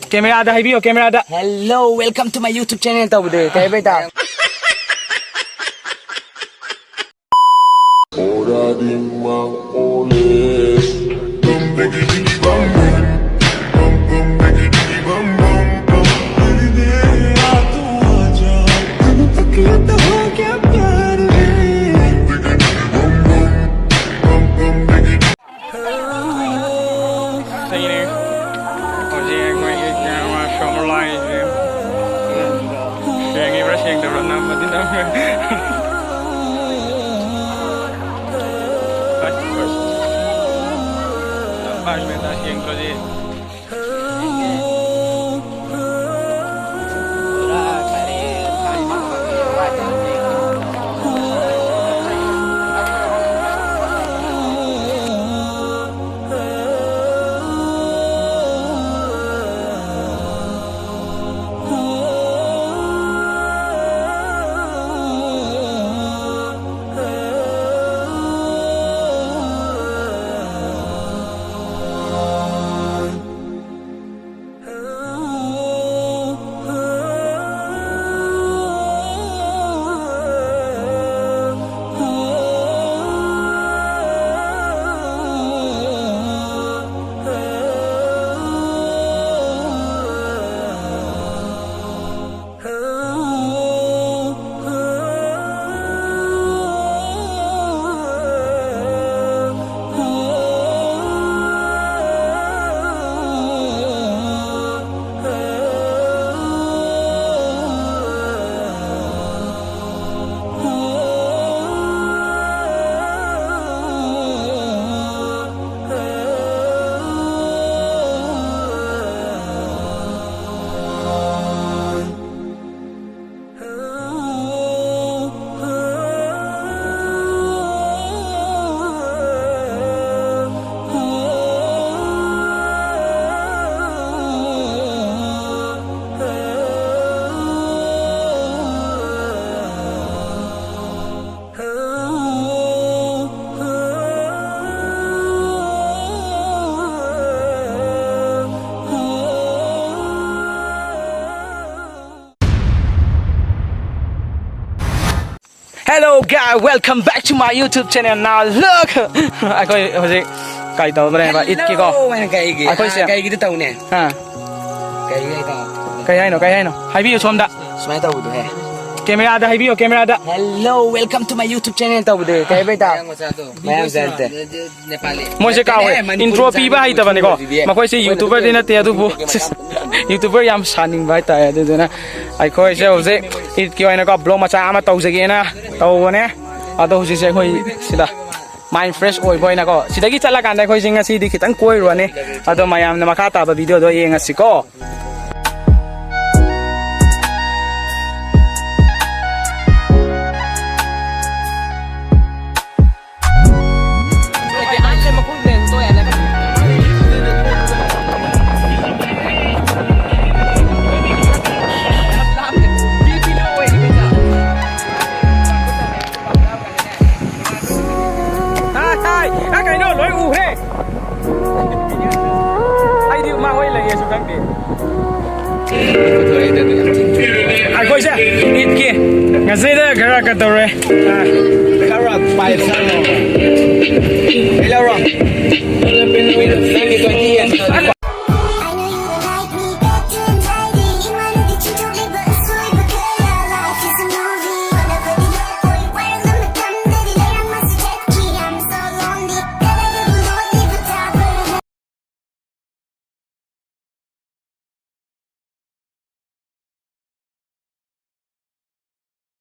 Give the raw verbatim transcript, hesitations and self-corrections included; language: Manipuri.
ꯀꯦꯃꯦꯔꯥꯗ ꯍꯥꯏꯕꯤꯌꯣ, ꯀꯦꯃꯦꯔꯥꯗ꯫ Hello, welcome to my YouTube channel ꯇꯧꯕꯗꯨ ꯀꯩ ꯍꯥꯏꯕ ꯇꯥꯏ? ꯁꯤꯅꯤ꯫ ꯍꯧꯖꯤꯛ ꯑꯩꯈꯣꯏꯒꯤ ꯀꯩꯅꯣ, ꯁꯣꯝ ꯂꯥꯏꯁꯦ꯫ ꯁꯦꯡꯉꯤꯕ꯭ꯔꯥ ꯁꯦꯡꯗꯕ꯭ꯔꯥ ꯅꯝꯕꯗꯤ ꯅꯝꯃꯦ꯫ First ꯃꯦꯠꯇ ꯁꯦꯡꯗ꯭ꯔꯗꯤ꯫ Hello guys, welcome back to my YouTube channel. Now look, ꯑꯩꯈꯣꯏ ꯍꯧꯖꯤꯛ ꯀꯩ ꯇꯧꯗ꯭ꯔꯦꯕ? ꯏꯠꯀꯤꯀꯣ꯫ Hello ꯍꯥꯏꯅ ꯀꯩꯒꯤ? ꯑꯩꯈꯣꯏꯁꯦ꯫ ꯑꯥ, ꯀꯩꯒꯤꯗꯤ ꯇꯧꯅꯦ? ꯑꯥ꯫ ꯀꯩꯒꯤ ꯍꯥꯏꯗꯣ? ꯀꯩ ꯍꯥꯏꯅꯣ? ꯀꯩ ꯍꯥꯏꯅꯣ? ꯍꯥꯏꯕꯤꯌꯨ ꯁꯣꯝꯗ꯫ ꯁꯨꯃꯥꯏꯅ ꯇꯧꯕꯗꯣ ꯍꯦ꯫ ꯀꯦꯃꯦꯔꯥꯗ ꯍꯥꯏꯕꯤꯌꯣ, ꯀꯦꯃꯦꯔꯥꯗ꯫ Hello, welcome to my YouTube channel ꯇꯧꯕꯗꯣ ꯀꯩ ꯍꯥꯏꯕ ꯏꯇꯥꯎ? ꯃꯌꯥꯡ ꯃꯆꯥꯗꯣ꯫ ꯃꯌꯥꯡ ꯃꯆꯥ ꯅꯠꯇꯦ꯫ ꯃꯣꯏꯁꯦ ꯀꯥꯎꯋꯦ꯫ ꯃꯅꯤꯄꯨꯔꯤ ꯏꯟꯇ꯭ꯔꯣ ꯃꯆꯥ ꯄꯤꯕ ꯅꯠꯇꯦ꯫ ꯍꯩꯇꯕꯅꯤꯀꯣ꯫ ꯃꯈꯣꯏꯁꯦ ꯌꯨꯇꯨꯕꯔꯗꯤ ꯅꯠꯇꯦ, ꯑꯗꯨꯕꯨ ꯌꯨꯇꯨꯕꯔ ꯌꯥꯝ ꯁꯥꯅꯤꯡꯕ ꯍꯥꯏꯇꯥꯔꯦ꯫ ꯑꯗꯨꯗꯨꯅ ꯑꯩꯈꯣꯏꯁꯦ ꯍꯧꯖꯤꯛ ꯏꯠꯀꯤ ꯑꯣꯏꯅꯀꯣ ꯕ꯭ꯂꯣꯒ ꯃꯆꯥ ꯑꯃ ꯇꯧꯖꯒꯦꯅ ꯇꯧꯕꯅꯦ꯫ ꯑꯗꯣ ꯍꯧꯖꯤꯛꯁꯦ ꯑꯩꯈꯣꯏ ꯁꯤꯗ ꯃꯥꯏꯟ ꯐ꯭ꯔꯦꯁ ꯑꯣꯏꯕ ꯑꯣꯏꯅꯀꯣ, ꯁꯤꯗꯒꯤ ꯆꯠꯂꯀꯥꯟꯗ ꯑꯩꯈꯣꯏꯁꯦ ꯉꯁꯤꯗꯤ ꯈꯤꯇꯪ ꯀꯣꯏꯔꯨꯔꯅꯤ꯫ ꯑꯗꯣ ꯃꯌꯥꯝꯅ ꯃꯈꯥ ꯇꯥꯕ ꯚꯤꯗꯤꯑꯣꯗꯣ ꯌꯦꯡꯉꯁꯤꯀꯣ꯫ ꯇꯥꯏ, ꯇꯥꯏ꯫ ꯑ, ꯀꯩꯅꯣ, ꯂꯣꯏ ꯎꯈ꯭ꯔꯦ꯫ ꯑꯩꯗꯤ ꯃꯥ ꯍꯣꯏ ꯂꯩꯌꯦꯁꯨ ꯈꯪꯗꯦ꯫ ꯑꯩꯈꯣꯏꯁꯦ ꯏꯠꯀꯤ ꯉꯁꯤꯗ ꯈꯔ ꯀꯩꯗꯧꯔꯦ? ꯑ, ꯈꯔ ꯄꯥꯏ ꯁꯥꯔꯣ꯫ ꯀꯩ ꯂꯧꯔꯣ? ꯅꯪꯒꯤ twenty ꯌꯦꯟ꯫